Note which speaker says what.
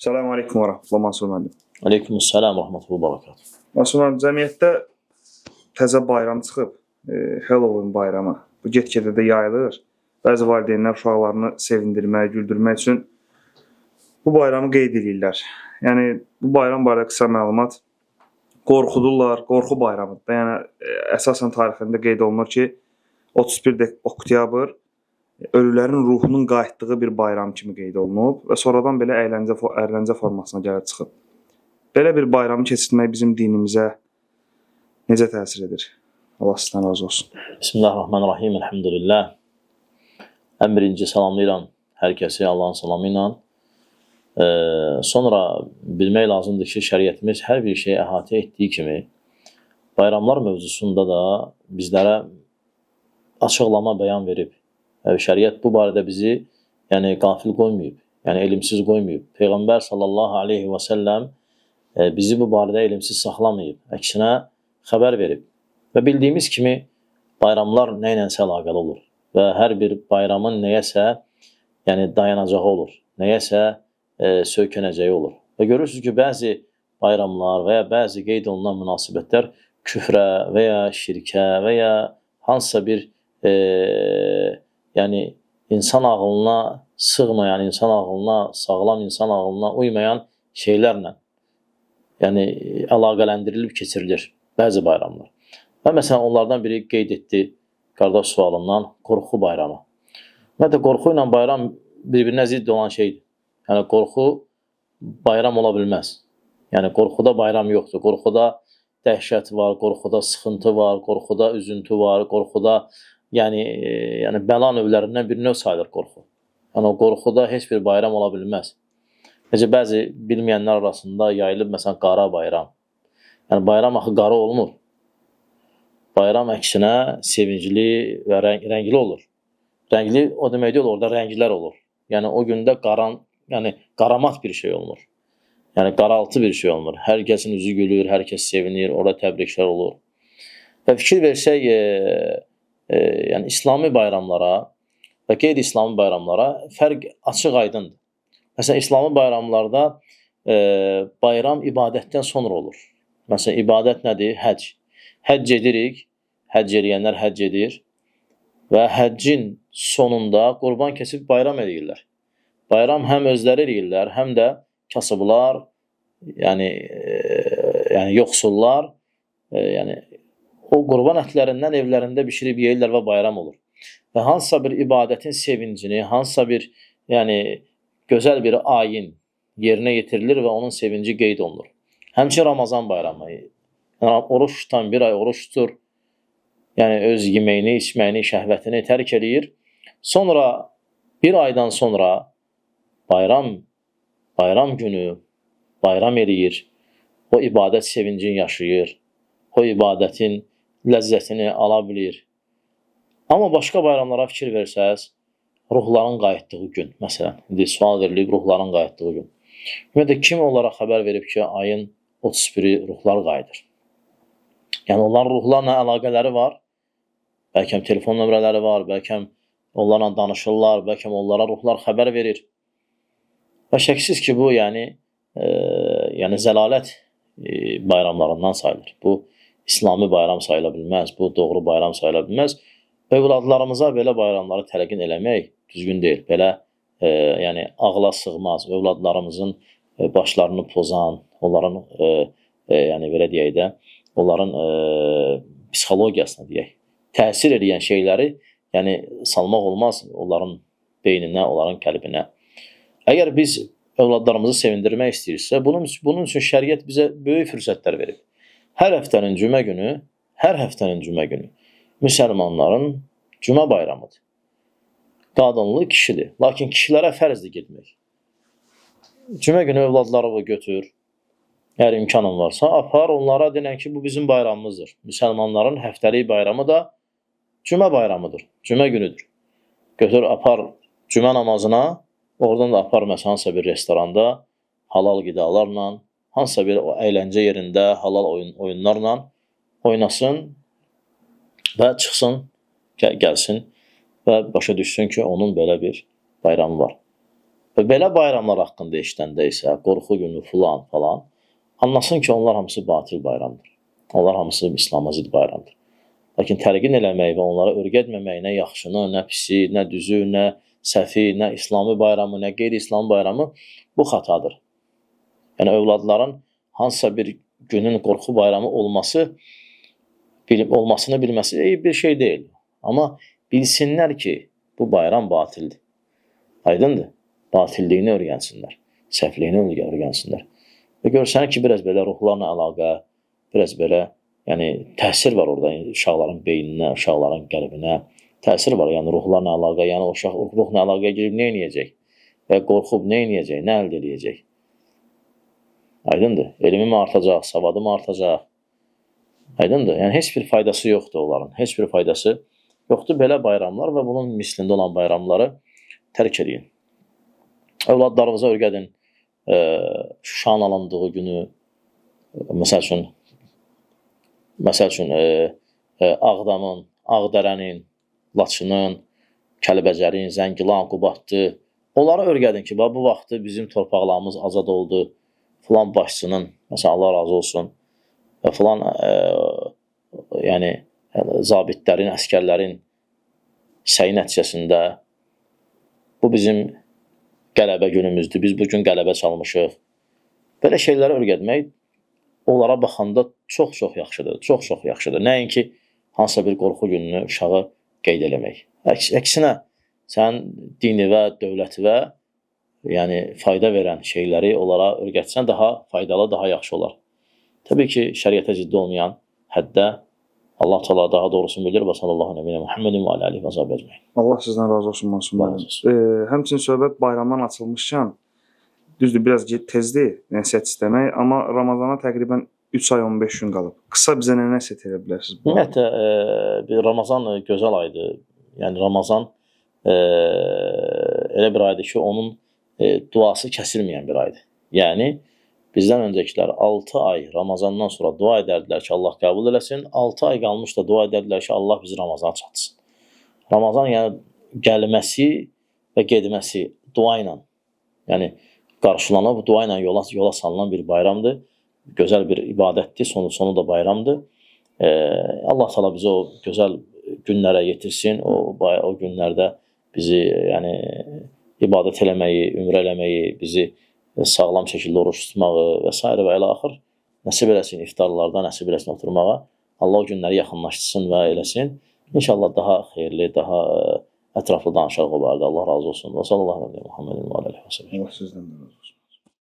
Speaker 1: Salam aleykum və rəhmətullah Mansur müəllim.
Speaker 2: Aleykümselam və rahmetullahi və berekatuhu.
Speaker 1: Mansur müəllim, cəmiyyətdə təzə bayram çıxıb, Halloween bayramı. Bu get-gedə də yayılır. Bəzi valideynlər uşaqlarını sevindirmək, güldürmək üçün bu bayramı qeyd edirlər. Yəni bu bayram barədə qısa məlumat. Qorxudurlar, qorxu bayramıdır. Yəni əsasən tarixində qeyd olunur ki, 31 oktyabr ölülərin ruhunun qayıtdığı bir bayram kimi qeyd olunub və sonradan belə əyləncə formasına gəlib çıxıb. Belə bir bayramı keçirmək bizim dinimizə necə təsir edir? Allah sizdən razı olsun.
Speaker 2: Bismillahirrahmanirrahim. Elhamdülillah. Ən birinci salamlayıram hər kəsi Allahın salamı ilə. Sonra bilmək lazımdır ki, şəriətimiz hər bir şeyi əhatə etdiyi kimi bayramlar mövzusunda da bizlərə açıqlama bəyan verib. Şəriət bu barədə bizi yəni qafil qoymayıb, yəni elmsiz qoymayıb. Peyğəmbər sallallahu aleyhi və səlləm bizi bu barədə elmsiz saxlamayıb, əksinə xəbər verib. Və bildiyimiz kimi bayramlar nə ilənsə əlaqəli olur və hər bir bayramın nəyəsə yəni dayanacağı olur, nəyəsə söykənəcəyi olur. Və görürsünüz ki, bəzi bayramlar və ya bəzi qeyd olunan münasibətlər küfrə və ya şirkə və ya hansısa bir yəni insan ağlına sığmayan, insan ağlına, sağlam insan ağlına uymayan şeylərlə yəni əlaqələndirilib keçirilir bəzi bayramlar. Və məsələn onlardan biri qeyd etdi qardaş sualından qorxu bayramı. Ümumiyyətlə qorxu ilə bayram bir-birinə zidd olan şeydir. Yəni qorxu bayram ola bilməz. Yəni qorxuda bayram yoxdur. Qorxuda dəhşət var, qorxuda sıxıntı var, qorxuda üzüntü var, qorxuda yəni bəla növlərindən bir növ sayılır qorxu. Yəni o qorxuda heç bir bayram ola bilməz. Necə bəzi bilməyənlər arasında yayılıb məsələn qara bayram. Yəni bayram axı qara olmur. Bayram əksinə sevincli və rəngli olur. Rəngli o demək deyil, orada rənglər olur. Yəni o gündə qaramat bir şey olmur. Yəni qaraltı bir şey olmur. Hər kəsin üzü gülür, hər kəs sevinir, orada təbriklər olur. Və fikir versək, yəni İslami bayramlara və qeyri-İslami bayramlara fərq açıq aydındır. Məsələn, İslami bayramlarda bayram ibadətdən sonra olur. Məsələn, ibadət nədir? Həcc. Həcc edirik, həcc eləyənlər həcc edir və həccin sonunda qurban kəsib bayram edirlər. Bayram həm özləri eləyirlər, həm də kasıblar, yəni yoxsullar, yəni o qurban ətlərindən evlərində bişirib yeyirlər və bayram olur. Və hansısa bir ibadətin sevincini, hansısa bir yəni gözəl bir ayin yerinə yetirilir və onun sevinci qeyd olunur. Həmçinin Ramazan bayramı. Yəni, oruç tutan bir ay oruç tutur, yəni öz yeməyini, içməyini, şəhvətini tərk eləyir. Sonra bir aydan sonra bayram günü bayram eləyir. O ibadət sevincini yaşayır. O ibadətin ləzzətini ala bilir. Amma başqa bayramlara fikir versəz, ruhların qayıtdığı gün, məsələn, indi sual verilib ruhların qayıtdığı gün. Ümumiyyətlə, kim onlara xəbər verib ki, ayın 31-i ruhlar qayıdır? Yəni, onların ruhlarla əlaqələri var, bəlkə telefon nömrələri var, bəlkə onlarla danışırlar, bəlkə onlara ruhlar xəbər verir. Və şəksiz ki, bu, yəni zəlalət bayramlarından sayılır. Bu, İslami bayram sayıla bilməz, bu doğru bayram sayıla bilməz. Övladlarımıza belə bayramları təlqin eləmək düzgün deyil. Belə yəni ağla sığmaz, övladlarımızın başlarını pozan, onların yəni belə deyək də, onların psixologiyasına deyək, təsir eləyən şeyləri yəni salmaq olmaz onların beyninə, onların qəlbinə. Əgər biz övladlarımızı sevindirmək istəyirsə, bunun üçün şəriət bizə böyük fürsətlər verib. Hər həftənin cümə günü, hər həftənin cümə günü müsəlmanların cümə bayramıdır. Qadınlı kişidir. Lakin kişilərə fərzdir getmək. Cümə günü övladlarını götür, əgər imkanın varsa, apar, onlara denən ki, bu bizim bayramımızdır. Müsəlmanların həftəlik bayramı da cümə bayramıdır, cümə günüdür. Götür, apar cümə namazına, oradan da apar məsələn hansısa bir restoranda halal qidalarla, hansısa bir əyləncə yerində halal oyunlarla oynasın və çıxsın, gəlsin və başa düşsün ki, onun belə bir bayramı var. Və belə bayramlar haqqında eşidəndə isə qorxu günü filan falan, anlasın ki, onlar hamısı batil bayramdır. Onlar hamısı İslama zidd bayramdır. Lakin təlqin eləmək və onlara öyrətməmək nə yaxşını, nə pisi, nə düzü, nə səhvi, nə İslami bayramı, nə qeyri-İslami bayramı bu xatadır. Yəni övladların hansısa bir günün qorxu bayramı olması, olmasını bilməsi eyib bir şey deyil. Amma bilsinlər ki, bu bayram batildir. Aydındır? Batilliyini öyrənsinlər, səhvliyini öyrənsinlər. Və görsən ki, biraz belə ruhlarla əlaqə, biraz belə, yəni təsir var orada uşaqların beyninə, uşaqların qəlbinə təsir var. Yəni ruhlarla əlaqə, yəni o uşaq ruhla əlaqəyə girib nə eləyəcək? Və qorxub nə eləyəcək, nə əldə eləyəcək? Aydındır? Elmi mi artacaq, savadı mı artacaq? Aydındır? Yəni heç bir faydası yoxdur onların. Heç bir faydası yoxdur. Belə bayramlar və bunun mislində olan bayramları tərk eləyin. Övladlarınıza öyrədin Şuşanın alındığı günü, məsəl üçün Ağdamın, Ağdərənin, Laçının, Kəlbəcərin, Zəngilan, Qubadlı, onlara öyrədin ki, bu vaxtı bizim torpaqlarımız azad oldu, filan başçının, məsələn, Allah razı olsun, və filan yəni zabitlərin, əsgərlərin səyi nəticəsində bu bizim qələbə günümüzdür. Biz bugün qələbə çalmışıq. Belə şeyləri öyrətmək onlara baxanda çox-çox yaxşıdır. Çox-çox yaxşıdır. Nəinki hansısa bir qorxu gününü uşağı qeyd eləmək. Əksinə, sən dini və dövləti və yəni fayda verən şeyləri onlara öyrətsən daha faydalı, daha yaxşı olar. Təbii ki, şəriətə ziddi olmayan həddə Allah Teala daha doğrusunu bilir və sallallahu əleyhi və Muhammedin və alə alihi və sahbihi ecmaîn.
Speaker 1: Allah sizdən razı olsun Masum müəllim. Həmçinin söhbət bayramdan açılmışkən, düzdür biraz tezdir nəsihət istəmək, amma Ramazana təqribən 3 ay 15 gün qalıb. Qısa bizə nə nəsihət edə bilərsiniz?
Speaker 2: Ümumiyyətlə bir Ramazan gözəl aydır. Yəni Ramazan elə bir aydır ki, onun duası kəsilməyən bir aydır. Yəni bizdən öncəkilər 6 ay Ramazandan sonra dua edərdilər ki, Allah qəbul eləsin. 6 ay qalmış da dua edərdilər ki, Allah bizi Ramazana çatsın. Ramazan yəni gəlməsi və getməsi dua ilə, yəni qarşılanıb, dua ilə yola salınan bir bayramdır. Gözəl bir ibadətdir, sonu da bayramdır. Allah Teala bizi o gözəl günlərə yetirsin. O günlərdə bizi yəni ibadət eləməyi, ümrə eləməyi, bizi sağlam şəkildə oruç tutmağı və s. və ilə axır nəsib eləsin iftarlarda, nəsib eləsin oturmağa. Allah o günləri yaxınlaşdırsın və eləsin. İnşallah daha xeyirli, daha ətraflı danışarıq o barədə. Allah razı olsun. Və sallallahu əleyhi və Muhammedin və aləhi və səlləm.
Speaker 1: Allah sizdən də razı olsun.